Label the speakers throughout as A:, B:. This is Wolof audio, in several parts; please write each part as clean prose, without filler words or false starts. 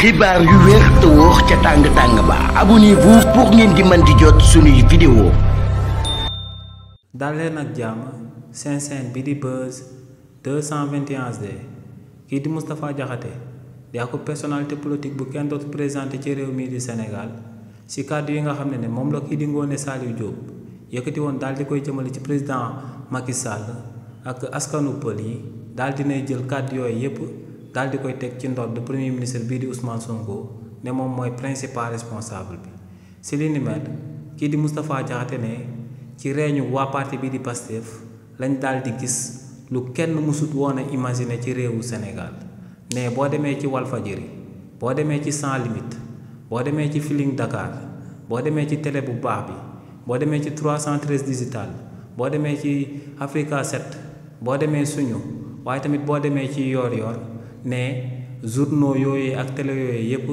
A: xibaar yu wér te wóor ca tàng ba abonnez-vous pour ngeen di mën di jot suñuy vidéo.
B: dal leen ak jàmm seen bi di Buzz 221D kii di Moustapha Diakhaté di ak personnalité politique bu kenn dootu présenté ci réew mii di Sénégal si kàddu yi nga xam ne moom la kii di Ngoné Saliou Diop yëkkati woon daal di koy jëmale ci président Macky Sall ak askanu pël yi daal dinay jël kàddu yooyu yépp daal di koy teg ci ndodd premier ministre bii di Ousmane Sonko ne moom mooy principal responsable bi si li ni mel kii di Moustapha Diakhaté ne ci réñu waa parti bii di Pastef lañ daal di gis lu kenn mësut woon a imaginer ci réewu Sénégal ne boo demee ci Walfadjri boo demee ci Sans Limites boo demee ci Feeling Dakar boo demee ci télé bu baax bi boo demee ci 313 digital boo demee ci Africa 7 boo demee suñu waaye tamit boo demee ci yoor ne journaux yooyu ak télé yooyu yépp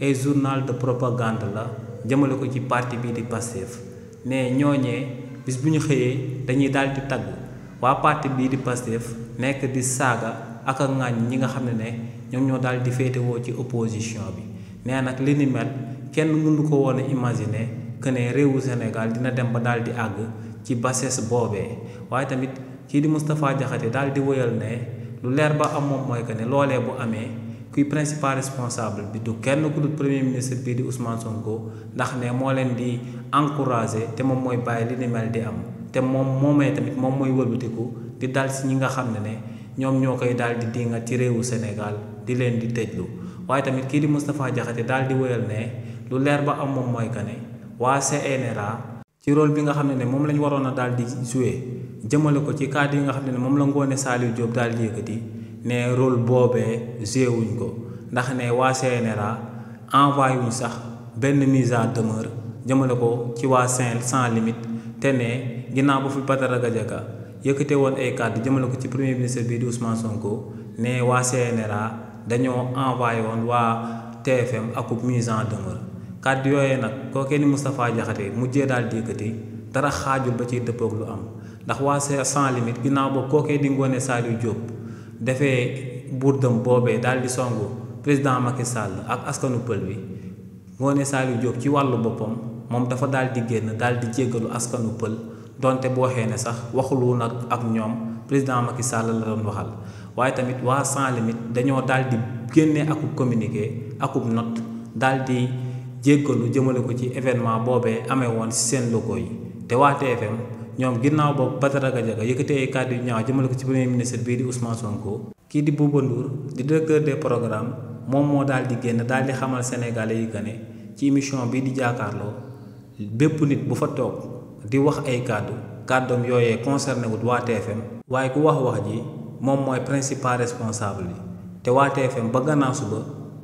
B: ay journal de propagande la jëmale ko ci parti bii di Pastef ne ñooñee bis bu ñu xëyee dañuy daal di tagg waa parti bii di Pastef nekk di saaga ak a ŋàññ ñi nga xam ne ñoom ñoo daal di féetewoo ci opposition bi nee nag li ni mel kenn mënu ko woon a imaginer que ne réewu Sénégal dina dem ba daal di àgg ci bassesse boobee waaye tamit kii di Moustapha Diakhaté daal di wëyal ne lu leer ba am moom mooy que ne loolee bu amee kuy principal responsable bi du kenn ku dul premier ministre bii di Ousmane Sonko ndax ne moo leen di encourager te moom mooy bàyyi li ni mel di am te moomee tamit moom mooy wëlbatiku di dal si ñi nga xam ne ñoom ñoo koy daal di dingat ci réewu Sénégal di leen di tëjlu waaye tamit kii di Moustapha Diakhaté daal di wëyal ne lu leer ba am moom mooy que ne waa CNRA ci rôle bi nga xam ne moom lañ waroon a daal di jouer jëmale ko ci cadre yi nga xam ne moom la Ngoné Saliou Diop daal di yëkkati ne rôle boobee joué wuñ ko ndax ne waa CNRA envoyé wuñ sax benn mise en demeure jëmale ko ci waa Sans Limites te ne ginnaaw ba fi Badara Gadiaga yëkkate woon ay cadre jëmale ko ci premier ministre bii di Ousmane Sonko ne waa CNRA dañoo envoyé woon waa TFM akub mise en demeure kàddu yooyee nag kookee ni Moustapha Diakhaté mujjee daal di yëkkati dara xaajul ba ciy dëppoog lu am ndax waa Sans Limites ginnaaw ba kookee di Ngoné Saliou Diop defee burdam boobee daal di songu président Macky Sall ak askanu pël bi Ngoné Saliou Diop ci wàllu boppam moom dafa daal di génn daal di jéggalu askanu pël donte boo xee ne sax waxulu nag ak ñoom président Macky Sall la doon waxal waaye tamit waa Sans Limites dañoo daal di génnee akub communiqué akub note daal di jéggalu jëmale ko ci événement boobee amee woon ci seen locaux yi te waa TFM ñoom ginnaaw boobu Badara Gadiaga yëkkatee ay kàddu yu ñaaw jëmale ko ci premier ministre bii di Ousmane Sonko kii di Bouba Ndour di directeur des programmes moom moo daal di génn daal di xamal sénégalais yi que ne ci émission bii di jàkkaarloo bépp nit bu fa toog di wax ay kàddoom yooyee concerné wut waa TFM waaye ku wax ji moom mooy principal responsable bi te waa TFM ba gannaaw suba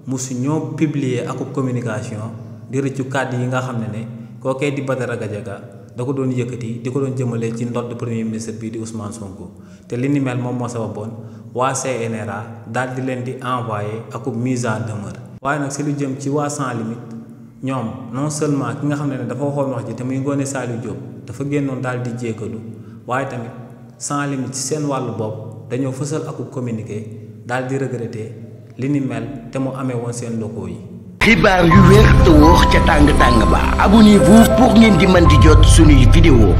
B: musu ñoo publier akub communication di rëccu kàddu yi nga xam ne kookee di Badara Gadiaga da ko doon yëkkati di ko doon jëmale ci ndodd premier ministre bii di Ousmane Sonko te li ni mel moom moo sababoon waa CNRA daal di leen di envoyé akub mise en demeure waaye nag si lu jëm ci waa Sans Limites ñoom non seulement ki nga xam ne dafa waxoon wax ji te muy Ngoné Saliou Diop dafa génnoon daal di jéggalu waaye tamit Sans Limites ci seen wàllu bopp dañoo fësal akub communiqué daal di regretter li ni mel te mu amee woon seen locaux yi.
A: xibaar yu wér te wóor ca tàng ba abonnez-vous pour ngeen di mën di jot suñuy vidéo.